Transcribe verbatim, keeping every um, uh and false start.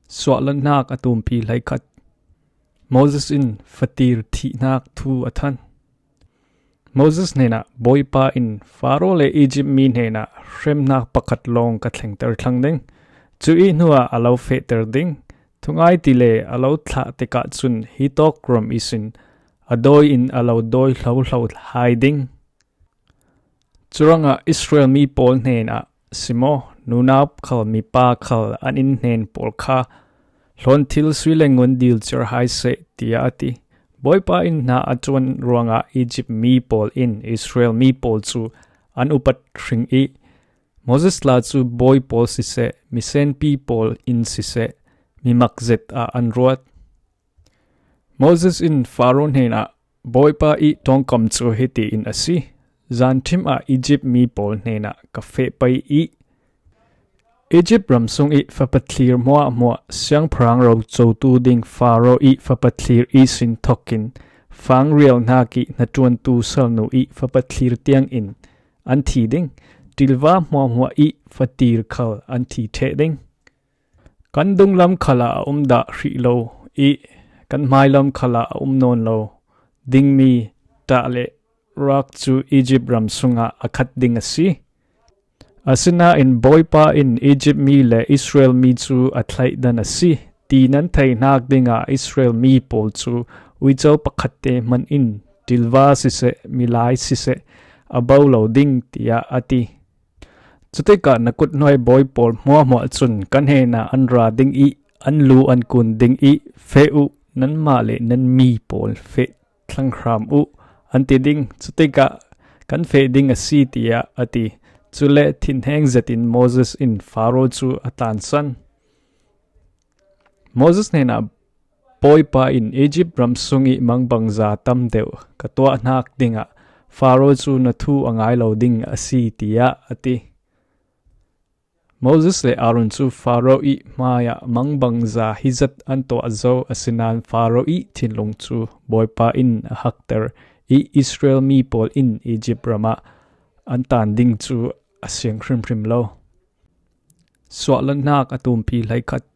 Suahlannak a tumpi hleikhat. Moses in fatir thihnak thu a than. Moses hnenah Bawipa in Faro le Egypt mi hnenah hremnak pakhat lawng ka thlengter thlang ding. Cuih hnuah a lo fehter ding. Thungai ti le a lo thlah tikah cun hi tawk ram ihsin a dawi in a lo dawi hlohlo hai ding. Curuangah Israel mi pawl hnenah simaw, nunau khal mipa khal an in hnen pawl kha hlawnthil sui le ngun dilciar hai seh, tiah a ti. Bawipa in hna a ṭuan ruangah Egypt mi pawl in Israel mi pawl cu an upat hring ih Moses tla cu bawi pawl siseh, misenpi pawl in siseh, mimak zet ah an ruat. Moses in Faro hnenah, Bawipa ih ṭongkam cu hiti in a si: Zanṭhim ah Egypt mi pawl hnenah ka feh pei ih Egypt ram sung ih fapa thlir hmuahhmuah siangpahrang rocotu ding Faro ih fapa thlir ihsin thokin fangrial hnak ih hnaṭuantu salnu ih fapa thlir tiangin an thi ding. Ṭilva hmuahhmuah ih fatir khal an thi ṭheh ding. Kan dunglam khalah a um dah hrih lo ih kan hmailam khalah a um nawn lo dingmi ṭah le rak cu Egypt ram sungah a khat ding a si. Asinain Bawipa in Egypt mi le Israel mi cu a thlaihdan a si ti nan theihnak dingah Israel mi pawl cu uico pakhatte hmanh in ṭilva siseh, milai siseh a bo lo ding, tiah a ti. Cutikah na kuthnuai bawi pawl hmuahhmuah cun ka hnenah an ra ding ih an lu an kun ding ih, feh uh, nanmah le nan mi pawl feh thlanghram uh, an ti ding. Cutikah kan feh ding a si, tiah a ti. Cule thinheng zetin Moses in Faro cu a tlansan. Moses hnenah Bawipa in Egypt ram sung ih mangbangza tam deuh ka tuahnak dingah Faro cu na thu a ngai lo ding a si, tiah a ti. Moses le Aaron cu Faro ih hmaiah mangbangza hi zat an tuah zo, asinain Faro ih thinlung cu Bawipa in a hakter ih Israel mi pawl in Egypt ram ah an tan ding cu a siang hrimhrim lo. Suahlannak a tumpi hleikhat.